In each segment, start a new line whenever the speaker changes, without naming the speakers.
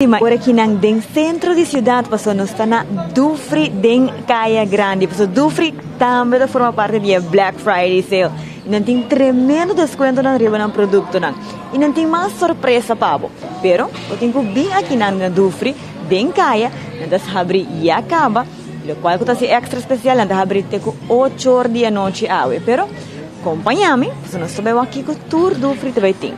Ora ki nan den sentro di siudat paso nos ta na Dufry den Kaya Grandi paso Dufry tambe ta forma parti di e Black Friday sale y nan tin tremendo descuentonan riba nan productonan y nan tin mas sorpresa pa bo pero bo tin cu bin aki nan na Dufry den Kaya nan ta habri ya caba locual cu ta haci extra special nan ta habri te cu ocho or di anochi awe pero compaña mi paso nos ta bay wak kico tur Dufry ta bay tin.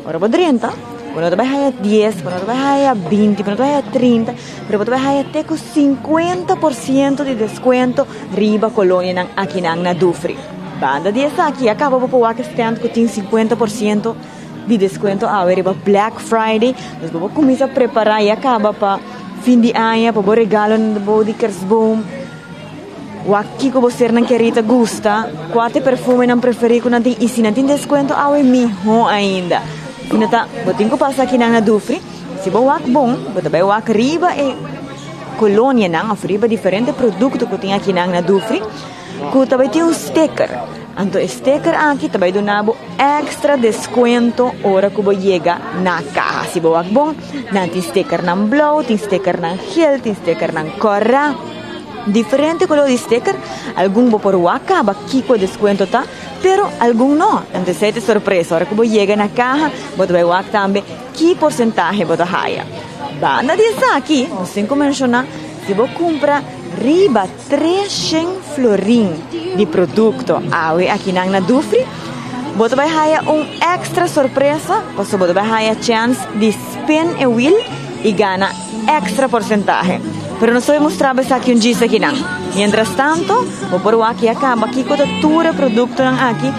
Ora bo drenta, bo no ta bai haya dies, bo no ta bai haya binti, bo no ta bai haya trinta, pero bo ta bai haya te ku 50% di deskuento riba kolonianan akinan na Dufry. Banda di esaki ya kaba bo por wak e stand ku tin 50% di deskuento awe riba Black Friday. Dus bo por kuminsa prepará ya kaba pa fin di aña, pa bo regalonan bo di kerstboom. Wak kiko bo sernan kerí ta gusta, kua ta e perfumenan preferí ku nan tin i si nan tin deskuento awe mihó ainda. Asina ta, bo tin ku pasa akinan na Dufry. Si bo wak bon, bo ta bai wak riba e kolonianan òf riba diferente produkto ku tin akinan na Dufry ku ta bai tin un sticker. Anto e sticker aki ta bai duna bo èkstra deskuento ora ku bo yega na kaha. Si bo wak bon, nan tin stickernan blou, tin stickernan gel, tin stickernan kòrá. Diferente color di sticker, algun bo por wak caba kico e descuento ta, pero algun no. Anto esey ta e sorpresa, ora cu bo yega na caha bo ta bay wak tambe ki porcentahe bo ta haya. Banda di esaki, nos tin cu menciona, si bo cumpra riba treshen florin di producto awe akinan na Dufry, bo ta bay haya un extra sorpresa, pasobra bo ta bay haya chance di spin e wheel y gana extra porcentahe. Pero nos ta bay mustra bo esaki un djis akinan. Mientras tanto, bo por wak ya caba kico ta tur e productonan aki.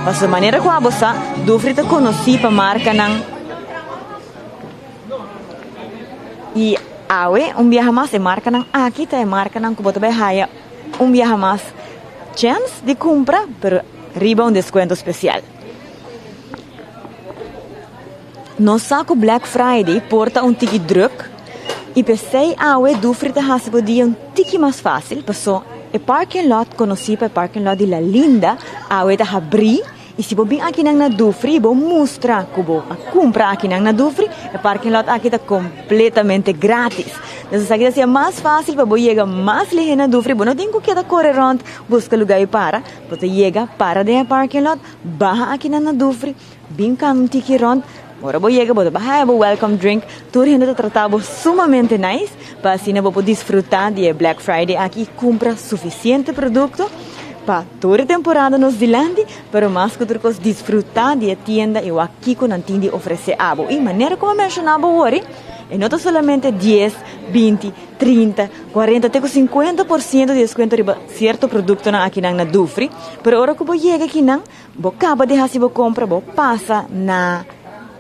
Pasobra manera cu abo sa, Dufry ta conoci pa marcanan. Y awe, un biaha mas, e marcanan aki ta e marcanan cu bo ta bay haya un biaha mas chance di cumpra, pero riba un descuento special. Nos sa ku Black Friday por ta un tiki druk i p'esei awe Dufry ta hasi bo dia un tiki mas fásil paso e parking lot konosí pa e parking lot di La Linda awe ta habrí i si bo bin akinan na Dufry i bo mustra ku bo a kumpra akinan na Dufry e parking lot aki ta kompletamente grátis. Entonces esaki ta hasié mas fásil pa bo yega mas lihé na Dufry bo no tin ku keda kore rònt buska lugá i para bo ta yega para den e parking lot baha akinan na Dufry Bin kan un tiki rond, ora bo yega bo ta baha bo welcome drink, tur hende ta trata bo sumamente nice pa asina bo por disfruta di e Black Friday aki y cumpra suficiente producto pa tur e temporada nos dilanti, pero mas cu tur cos disfruta di e tienda y wak kico nan tin di ofrece abo. Y manera como a menciona bo wori, e no ta solamente dies, binti, 30, 40 te ku 50% di descuento riba cierto productonan akinan na Dufry, pero ora cu bo yega akinan, Bo kaba di hasi bo kompra, bo pasa na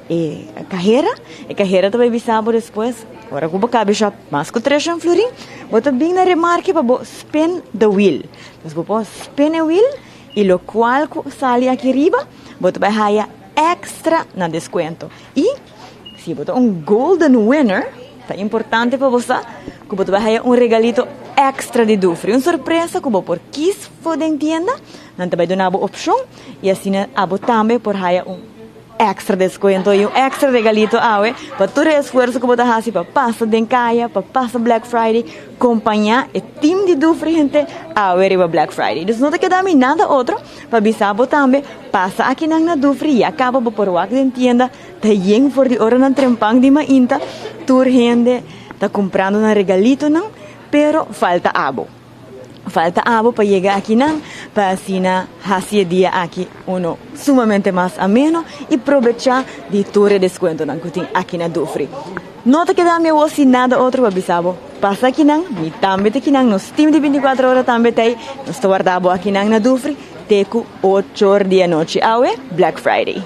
e kahera, e kahera ta bai bisa bo despues, ora ku bo kabe shòp mas ku treshen florin, bo ta bin na remarke pa bo spin the wheel. Dus bo por spin e wheel i lokual ku sali aki riba, bo ta bai haya èkstra na deskuento. I si bo ta un golden winner, ta importante pa bo sa ku bo ta bai haya un regalito èkstra di Dufry, un sorpresa ku bo por kis for den tienda. Nan ta bai duna bo opshon i asina abo tambe por haya un èkstra deskuento i un èkstra regalito awe pa tur e esfuerso ku bo ta hasi pa pasa den kaya, pa pasa Black Friday, kompañá e tim di Dufry henter awe riba Black Friday. Dus no ta keda mi nada otro pa bisa bo tambe pasa akinan na Dufry i a kaba bo por wak den tienda ta yen for di ora nan trempan di mainta tur hende ta kumprando nan regalitonan pero falta abo. Falta abo pa yega akinan pa asina hasi e dia aki uno sumamente mas ameno y probecha di tur e descuentonan cu tin aki na Dufry. No ta keda mi awor sin nada otro pa bisa bo. Pasa akinan, mi tambe ta akinan, nos team di 24 ora tambe ta ey. Nos ta warda bo akinan na Dufry te cu ocho or di anochi awe, Black Friday.